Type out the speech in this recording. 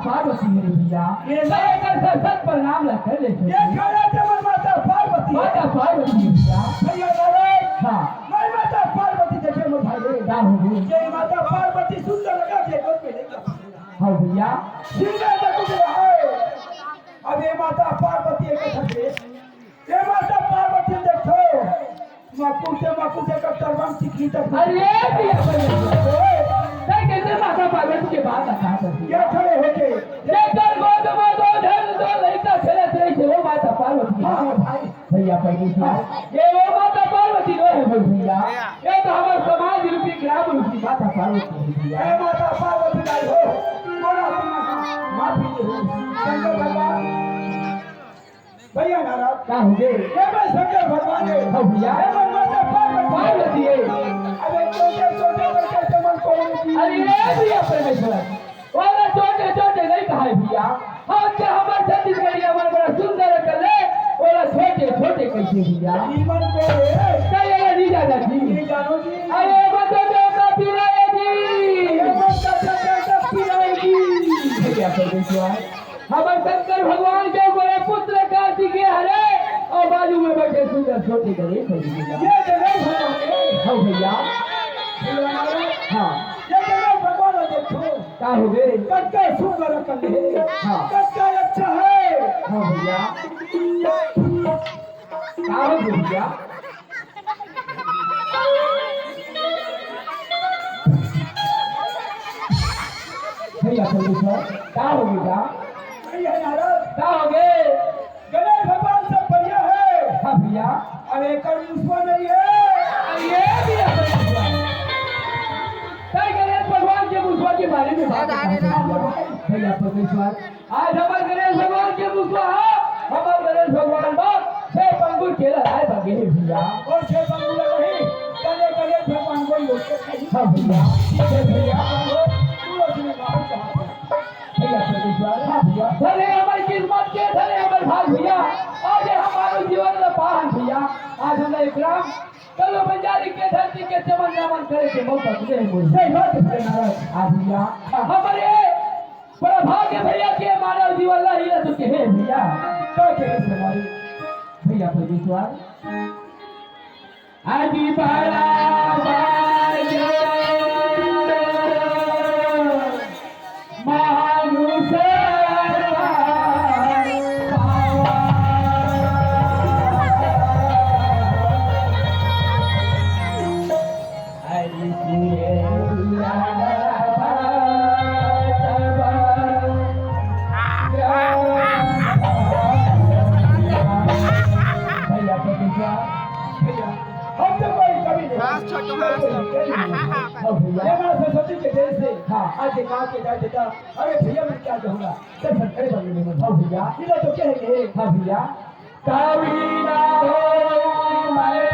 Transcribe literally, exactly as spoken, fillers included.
पार्वती हे रे भैया। ये मैं एकर सत सत प्रणाम ला कर ले ये छोटे। खड़ा जमन माता पार्वती। माता पार्वती हे भैया। भैया नारायण। हाँ। मैं माता पार्वती देखे मोर भाई रे। का हो गे? ये माता पार्वती सुंदर लगा के गोद में लेकर। हाँ भैया। सिंदर तक उठे है। अब ये माता पार्वती एक कथा से ये माता पार्वती देखो, मकुटे मकुटे का तरवन सिखी तक। अरे भैया, भैया, ओए, तैं कैसे माता पार्वती के बात बता दे? ये खड़े होके। जेकर गोद में दो झन दो लइका खेलत रही थे, वो माता पार्वती। हाँ, हाँ, भाई। भैया, परमेश्वर, हाँ। ये वो माता पार्वती नो हे भैया। ये तो हमर समाज रूपी, ग्राम रूपी माता पार्वती हे भैया। हे माता पार्वती दाई हो, मोला तुम माफी दे हो। शंकर भगवान, भैया नाराज। का हो गे? ये मैं शंकर भगवान हे। हाँ भैया। ये मैं माता पार्वती। पार्वती हे। अबे छोटे छोटे बच्चे से मन को अरे ये भैया परमेश्वर, ओला छोटे छोटे नहीं कहा हे भैया। हम तो हमर छत्तीसगढ़िया मन बड़ा सुंदर कर ले, ओला छोटे छोटे कैसे भैया? ईमन को रे। नहीं, ये नहीं जाना जी। नहीं जानो जी। अरे वो तो देवता पिलाए जी। ये मत कर देवता पिलाए जी। भैया परमेश्वर, हमर शंकर भगवान के बड़े पुत्र कार्तिकेय हरे और बाजू में बैठे सुंदर छोटे गणेश जी। ये गणेश भगवान हे। हाँ भैया। हाँ। ये गणेश भगवान हे, देखो। का हो गे? कतका सुंदर अकल हे। हाँ। कतका अच्छा हे। हाँ भैया। का हो गे भैया? भैया, परमेश्वर, का हो गे बा? भैया नारद, का हो गे? गणेश भगवान सब बढ़िया हे। हाँ भैया। अरे, एकर मुसवा नहीं हे। अरे, ये भी हे परमेश्वर। तैं गणेश भगवान के मुसवा के बारे में बात करत हस। भैया, परमेश्वर, आज हमर गणेश भगवान के मुसवा हे, हमर गणेश भगवान बर छह पंगुर केला लाए बर गे हे भैया। अउ छह पंगुर ला नहीं, कने गणेश भगवान को लोग के खाई। हाँ भैया, ठीक हे भैया। तू लोग ने माफी चाहत हे। भैया, परमेश्वर, हाँ भैया। धन्य हमर किस्मत के, धन्य हमर भाग भैया। आज ये हम मानव जीवन ला पाहन भैया। आज हमला एक राम कल्लो बंजारी के धरती के चमन नमन करे के मौका मिले हे मोर। सही बात हे भैया नारद। हाँ भैया, हमर ये बड़ा भाग्य भैया के मानव जीवन ला ही ला तो कहे भैया। का कहे से भाई? भैया परमेश्वर। आज बड़ा भाग्य मानुष पावा। भैया, तो भैया, हम तो कोई कमी नहीं। हाँ, छोटू, हाँ, हाँ, हाँ, हाँ। हाँ, भैया। ये माँ सरस्वती के देन से, हाँ, आज ये माँ के जाए बेटा, अरे भैया, मैं क्या कहूँगा? सब सरकारी बन गए हैं। हाँ, भैया। ये तो कहेंगे। हाँ, भैया। कावी ना हो, मैं